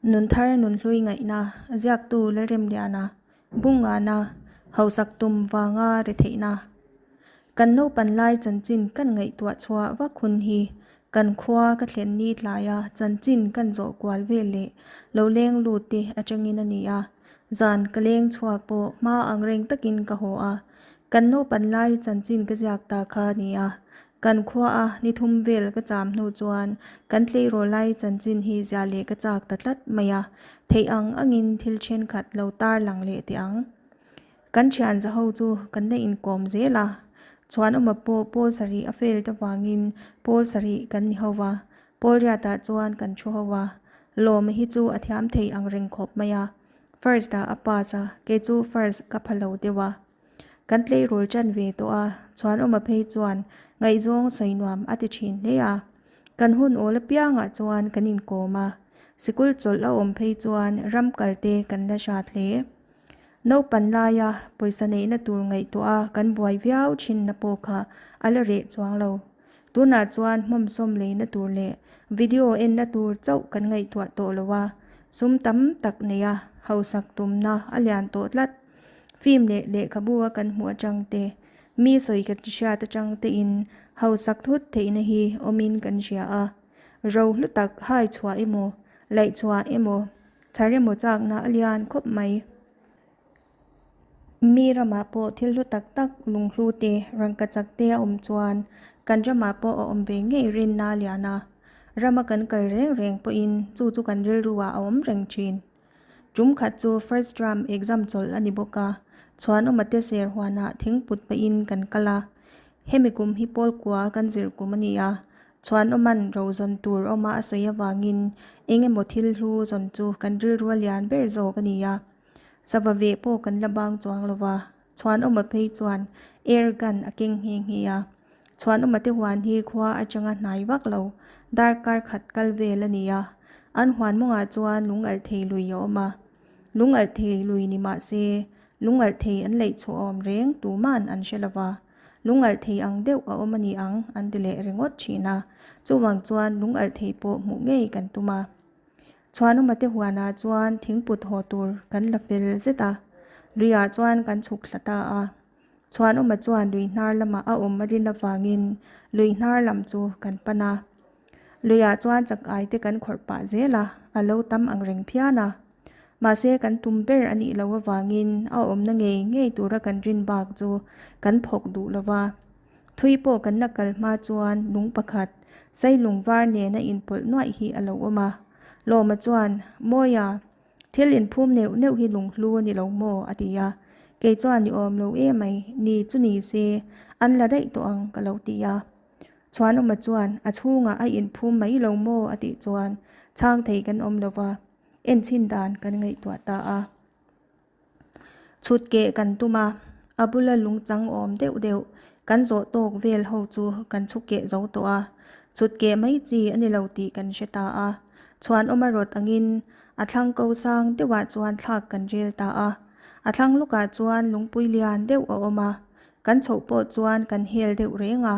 Nunthar Nunhlui Ngaihna, Ziaktu Lalremliana, Bungana, Hausak Tum Vanga Retheihna. Kan naupan lai chanchin kan ngaihtuah chhuah vak hun hi kan khua ka thlen ni tlaia chanchin kan zawh kual vel leh lo leng lut te atangin a ni a. Zan ka leng chhuak pawh hma ang reng takin ka haw a, kan naupan lai chanchin ka ziak ta kha a ni a. Kan khua a ni thum vel ka cham hnu chuan kan tleirawl lai chanchin hi ziah leh ka chak ta tlat mai a, theih ang angin thil thenkhat lo tarlang leh teh ang. Kan thian zaho chu kan la inkawm zel a, Chhuanawma pawh pawl sarih a fail ta vangin pawl sarih kan ni ho va, pawl riatah chuan kan thu ho va, Lawma hi chu a thiam thei ang reng khawp mai a, first ah a pass a, kei chu first ka pha lo deuh a. Kan tleirawl ṭan ve tawh a, Chhuanawma phei chuan ngaihzawng sawi nuam a ti ṭhin hle a. Kan hun awl apiangah chuan kan inkawm a, sikul chawlh a awm phei chuan ram kal te kan la hrat hle. Naupan laia pawisa neihna tur ngaihtuah a kan buai viau thinna pawh kha a la reh chuang lo. Tunah chuan hmawmsawm leina tur leh video enna tur chauh kan ngaihtuah tawh lo a, sum tam tak neia hausak tumna a lian tawh tlat. Film leh lehkhabu a kan hmuh atang te, mi sawi kan hriat atang tein hausak thut theihna hi awmin kan hria a. Ro hlu tak hai chhuah emaw, laih chhuah emaw, chhar emaw chakna a lian khawp mai. Mi ramah pawh thil hlu tak tak lunghlu te, rangkachak te a awm chuan kan ramah pawh a awm ve ngei rinna a lian a. Rama kan kal reng reng pawhin chu chu kan rilru ah a awm reng thin. Tum khat chu first term exam chawlh a ni bawk a, Chhuanawma te ser huanah thingput pahin kan kal a. Hemi kum hi pawl kua kan zir kum a ni a, Chhuanawman ro zawn tur awma a sawi avangin eng emaw thil hlu zawn chu kan rilru a lian ber zawk a ni a. Sava veh pawh kan la bang chuang lo va, Chhuanawma phei chuan air gun a keng nghe nghe a. Chhuanawma te huan hi khua atanga hnai vak lo, darkar khat kal vel a ni a. An huan mawngah chuan lung alh thei lui a awm a. Lung alh thei lui ni mah se, lung alh thei an leih chhuah awm reng tuman an hre lo va. Lung alh thei ang deuh a awm a ni ang an ti leh ringawt thin a. Chuvang chuan lung alh thei pawh hmuh ngei kan tum a. Chhuanawma te huanah chuan thingput haw tur kan la fel zet a, luiah chuan kan chhuk thla ta a. Chhuanawma chuan lui hnar lamah a awm a rin avangin lui hnar lam chu kan pan a. Luiah chuan chak ai te kan khawrh pah zel a, a lo tam ang reng phian a. Mahse kan tum ber a nih loh avangin a awmna ngei ngei tura kan rin bak chu kan phawk duh lo va. Thui pawh kan la kal hma chuan lung pakhat, Sailung var nena inpawlh nuaih hi a lo awm a. Lawma chuan, Mawia, thil inphum neuh neuh hi lunghlu a ni lo maw? a ti a. Kei chuan i awm lo emai, ni chu ni se, an la daih tawh ang ka lo ti a. Chhuanawma chuan, A chhungah a inphum mai lo maw? a tih chuan chhang thei kan awm lo va, enchhin dan kan ngaihtuah ta a. Chhut keh kan tum a, a bula lungchang awm deuh deuh kan zawh tawk vel ho chu kan chhu keh zo tawh a, chhut keh mai chi a ni lo tih kan hre ta a. Chhuanawma rawt angin a thlang ko sang deuhah chuan thlak kan rel ta a, a thlang lukah chuan lungpui lian deuh a awm a, kan chhoh pawh chuan kan hel deuh reng a,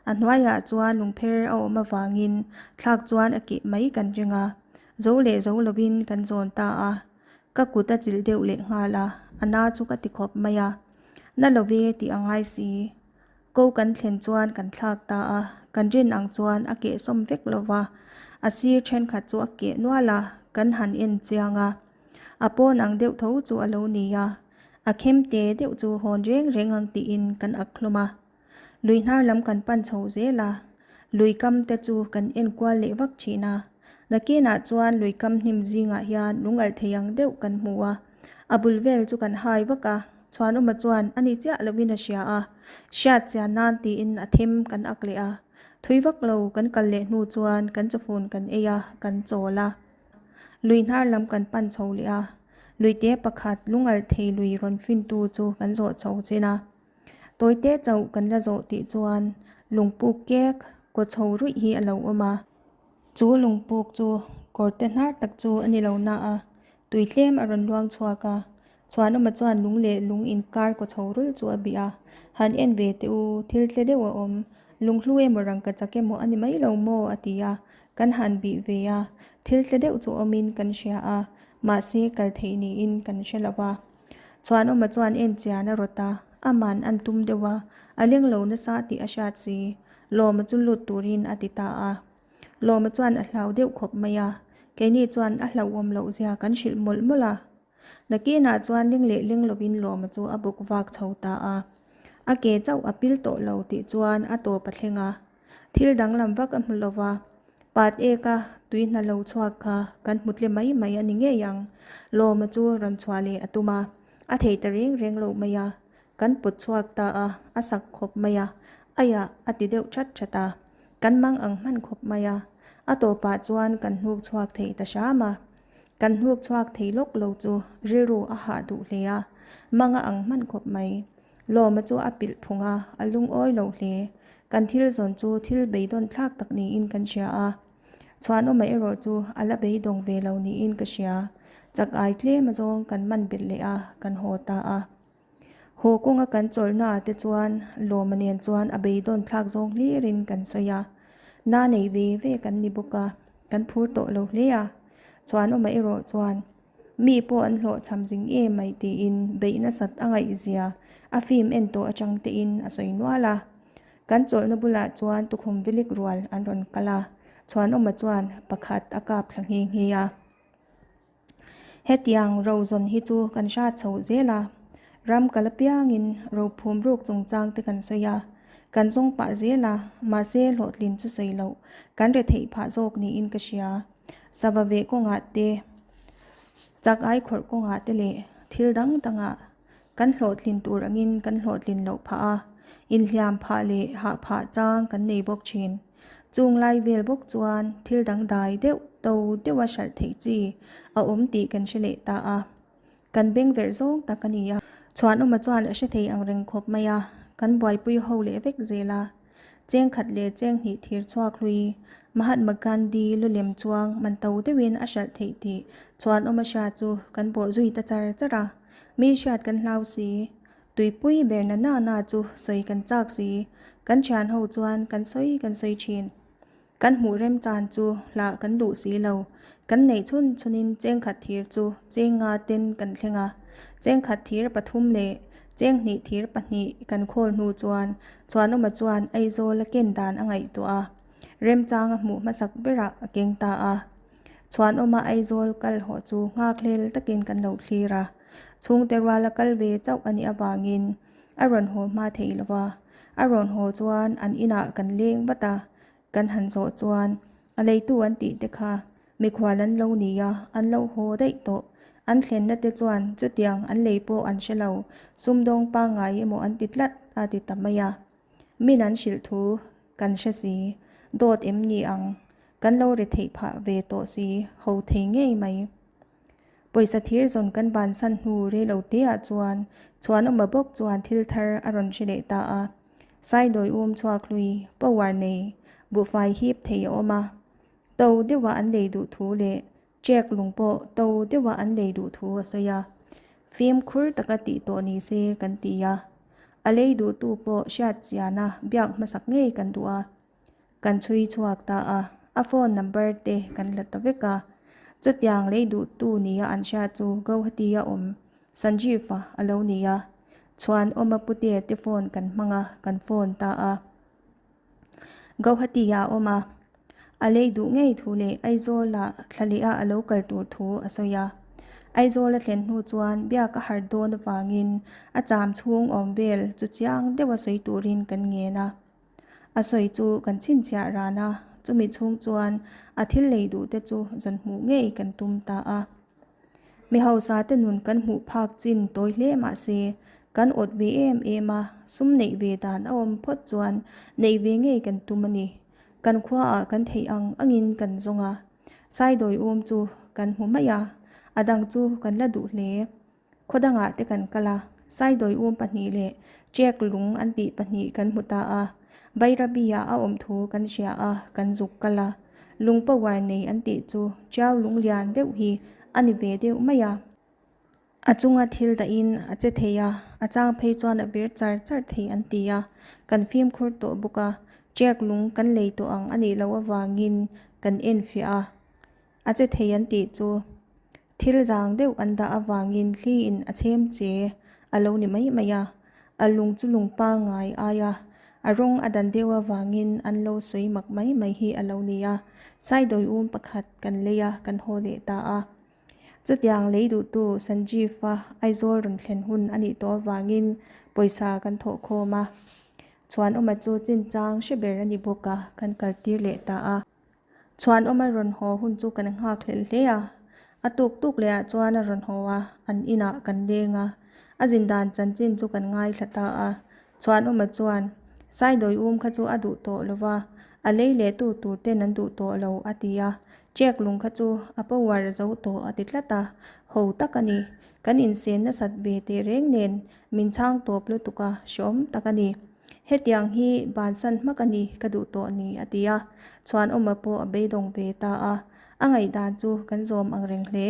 a hnuaiah chuan lungpher a awm avangin thlak chuan a keh mai kan ring a, zo leh zo lovin kan zawn ta a. Ka kut a chilh deuh leh nghal a, a na chu ka ti khawp mai a. Na lo ve tih a ngai si. Ko kan thlen chuan kan thlak ta a, kan rin ang chuan a keh sawm vek lo va. A sir thenkhat chu a keh nual a, kan han en chiang a. A pawn ang deuh tho chu a lo ni a, a khem te deuh chu hawn reng reng ang tiin kan ak hlawm a. Lui hnar lam kan pan chho zel a, lui kam te chu kan en kual leh vak thin a. Nakinah chuan lui kam hnim zingah hian lung alh thei ang deuh kan hmu a, a bul vel chu kan hai vak a, Chhuanawma chuan a ni chiah lovin a hria a, hriat chian nan tiin a them kan ak leh a. Thui vak lo kan kal leh hnu chuan kan chawfun kan ei a, kan chawl a. Lui hnar lam kan pan chho leh a, luite pakhat lung alh thei lui rawn fintu chu kan zawh chho chin a. Tawite chauh kan la zawh tih chuan lungpuk kek kaw chho ruih hi a lo awm a. Chu lungpuk chu kawrte hnar tak chu a ni lo na a, tui tlem a rawn luang chhuak a. Chhuanawma chuan lung leh lung inkar kaw chho rul chu a bih a, Han en ve teh u, thil tle deuh a awm. Lunghlu emaw rangkachak emaw a ni mai lo maw? a ti a, kan han bih ve a. Thil tle deuh chu awmin kan hria a, mahse kal theih niin kan hre lo va. Chhuanawma chuan en chian a rawt a, aman an tum deuh a, a leng lo nasa tih a hriat si. Lawma chu lut turin a ti ta a. Lawma chuan a hlau deuh khawp mai a, keini chuan a hlauhawm loh zia kan hrilh mawlh mawlh a. Nakinah chuan ling leh ling lovin Lawma chu a bawk vak chho ta a. A ke chauh a pil tawh lo tih chuan a tawp a thleng a. Thil danglam vak a hmu lova, pat eka tui hna lo chhuak kha kan hmu tle mai mai a ni ngei ang. Lawma chu rawn chhuah leh a tum a, a thei ta reng reng lo mai a. Kan pawt chhuak ta a, a sak khawp mai a, aiah a ti deuh that that a. Kan mang ang hman khawp mai a, a tawpah chuan kan hnuk chhuak thei ta hram a. Kan hnuk chhuak thei lawk lo chu rilru a hah duh hle a, mang a ang hman khawp mai. Lawma chu a pilh phung a, a lungawi lo hle. Kan thil zawn chu thil beidawn thlak tak niin kan hria a. Chhuanawma erawh chu a la beidawng ve lo niin ka hria. Chak ai tlem azawng kan man belh leh a, kan haw ta a. Haw kawnga kan chawlhnaah te chuan Lawma nen chuan a beidawn thlak zawng hlirin kan sawi a. Na nei ve ve kan ni bawk a, kan phur tawh lo hle a. Chhuanawma erawh chuan mi pawh an hlawhchham zing em mai tiin beih nasat a ngaihzia a film en tawh atang tein a sawi nual a. Kan chawlhna bulah chuan tukhum vilik rual an rawn kal a, Chhuanawma chuan pakhat a kap thla nghe nghe a. Hetiang rozawn hi chu kan hrat chho zel a, ram kal apiangin rophum ruk chungchang te kan sawi a, kan zawng pah zel a, mahse hlawhtlin chu sawi loh kan re theih phah zawk niin ka hria. Sava veh kawngah te, chak ai khawrh kawngah te leh thil dang dangah kan hlawhtlin tur angin kan hlawhtlin loh phah a, inhliam phah leh hah phah chang kan nei bawk thin. Chung lai vel bawk chuan thil dangdai deuh to deuha hralh theih chi a awm tih kan hre leh ta a, kan beng verh zawng tak a ni a. Chhuanawma chuan a hre thei ang reng khawp mai a, kan buaipui ho leh vek zel a. Cheng khat leh cheng hnih thir chhuak hlui Mahatma Gandhi lu lem chuang man to deuhin a hralh theih tih Chhuanawma hria chu kan bawh zui ta char char a. Mi hriat kan hlau si, tuipui ber na na na chu sawi kan chak si, kan thian ho chuan kan sawi kan sawi thin. Kan hmuh rem chan chu hlah kan duh si lo. Kan neih chhun chhunin cheng khat thir chu cheng nga ten kan thleng a. Cheng khat thir pathum leh cheng hnih thir pahnih kan khawl hnu chuan Chhuanawma chuan Aizawl a ken dan a ngaihtuah a. Remchang a hmuh hmasak berah a keng ta a. Chhuanawma Aizawl kal haw chu nghakhlel takin kan lo thlir a. Chhungte ruala kal ve chauh a nih avangin a rawn haw hma thei lo va. A rawn haw chuan an inah kan leng vat a, kan han zawh chuan a leitu an tih te kha mikhual an lo ni a, an lo haw daih tawh. An thlenna te chuan chutiang an lei pawh an hre lo, sumdawng pangngai emaw an ti tlat a ti ta mai a. Min an hrilh thu kan hre si, dawt em ni ang, kan lo ri theih phah ve tawh si, ho thei ngei mai. Pawisa thir zawn kan bansan hnu reilo te ah chuan Chhuanawma bawk chuan thil thar a rawn hre leh ta a. Saidawi um chhuak hlui, power nei, buhfai hip thei a awm a. To deuha an lei duh thu leh check lung pawh to deuha an lei duh thu a sawi a. Fimkhur taka tih tawh ni se kan ti a. A lei duhtu pawh hriat chiana biak hmasak ngei kan duh a. Kan chhui chhuak ta a, a phone number te kan la ta vek a. Chutiang lei duhtu nia an hriat chu Guwahati-a awm Sanjeev-a a lo ni a. Chhuan awma putea te phone kan hmang a, kan phone ta a. Guwahati-a a awm a, a lei duh ngei thu leh Aizawl-ah thla leh a a lo kal tur thu a sawi a. Aizawl a thlen hnu chuan biak a har dawn avangin a cham chhung awm vel chu chiang deuha sawi turin kan ngen a. A sawi chu kan chhinchhiah ran a, chumi chhung chuan a thil lei duh te chu zawn hmuh ngei kan tum ta a. Mi hausa te nun kan hmuh phak chin tawi hle mah se, kan awt ve em em a, sum neih ve dan a awm phawt chuan neih ve ngei kan tum a ni. Kan khuaah kan theih ang angin kan zawng a, Saidawi um chu kan hmu mai a, a dang chu kan la duh hle. Khaw dangah te kan kal a, Saidawi um pahnih leh Check lung an tih pahnih kan hmu ta a. Bairabi-ah a awm thu kan hria a, kan zuk kal a. Lung power nei an tih chu Chiau lung lian deuh hi a ni ve deuh mai a. A chunga thil dahin a che thei a, a chang phei chuan a vir char char thei an ti a. Kan fimkhur tawh bawk a, Check lung kan lei tawh ang a nih loh avangin kan enfiah a. A che thei an tih chu thil zang deuh an dah avangin thliin a chhem che a lo ni mai mai a, a lung chu lung pangngai aia a rawng a dan deuh avangin an lo sawi mak mai mai hi a lo ni a, saidawi um pakhat kan lei a, kan haw leh ta a. Chutiang lei duhtu Sanjeev-a Aizawl rawn thlen hun a nih tawh avangin pawisa kan thawh khawm a, Chhuanawma chu chinchang hre ber a ni bawk a, kan kaltir leh ta a. Chhuanawma rawn haw hun chu kan nghak hlelh hle a, a tuk tuk leh ah chuan a rawn haw a, an inah kan leng a, a zin dan chanchin chu kan ngaithla ta a. Chhuanawma chuan, Saidawi um kha chu a duh tawh lo va, a lei leh tu tur ten an duh tawh lo, a ti a. Check lung kha chu a power a zo tawh a ti tlat a, ho tak a ni. Kan insen nasat ve teh reng nen min chhang tawp lutuk a, hreawm tak a ni. Hetiang hi bansan hmak a ni ka duh tawh ni a ti a, Chhuanawma pawh a beidawng ve ta a, a ngaihdan chu kan zawm ang reng hle.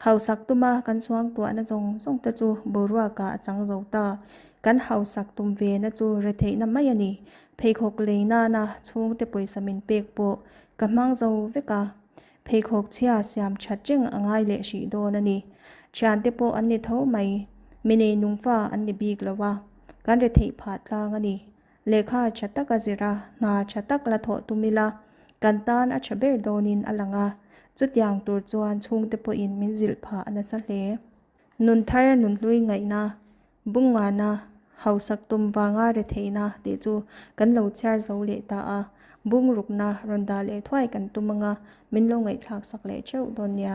Hausak tuma kan suangtuahna zawng zawng te chu boruakah a chang zo ta. Kan hausak tum ve na chu retheihna mai a ni. Pheikhawk lei nana chhungte pawisa min pek pawh ka hmang zo vek a. Pheikhawk chhia siam that reng a ngai leh hrih dawn a ni. Thiante pawh an ni tho mai. Mi nei nungfa an ni bik lo a, kan retheih phah tlang a ni. Lehkha tha tak a zir a, hna tha tak la thawh tum ila, kan tan a tha ber dawnin a lang a. Chutiang tur chuan chhungte pawhin min zilh phah nasa hle. Nun thar nun hlui ngaihna, Bungngana, hausak tum vanga retheihna tih chu kan lo chhiar zo leh ta a, bungrukna rawn dah leh thuai kan tum anga min lo ngaihthlak sak leh theuh dawn nia.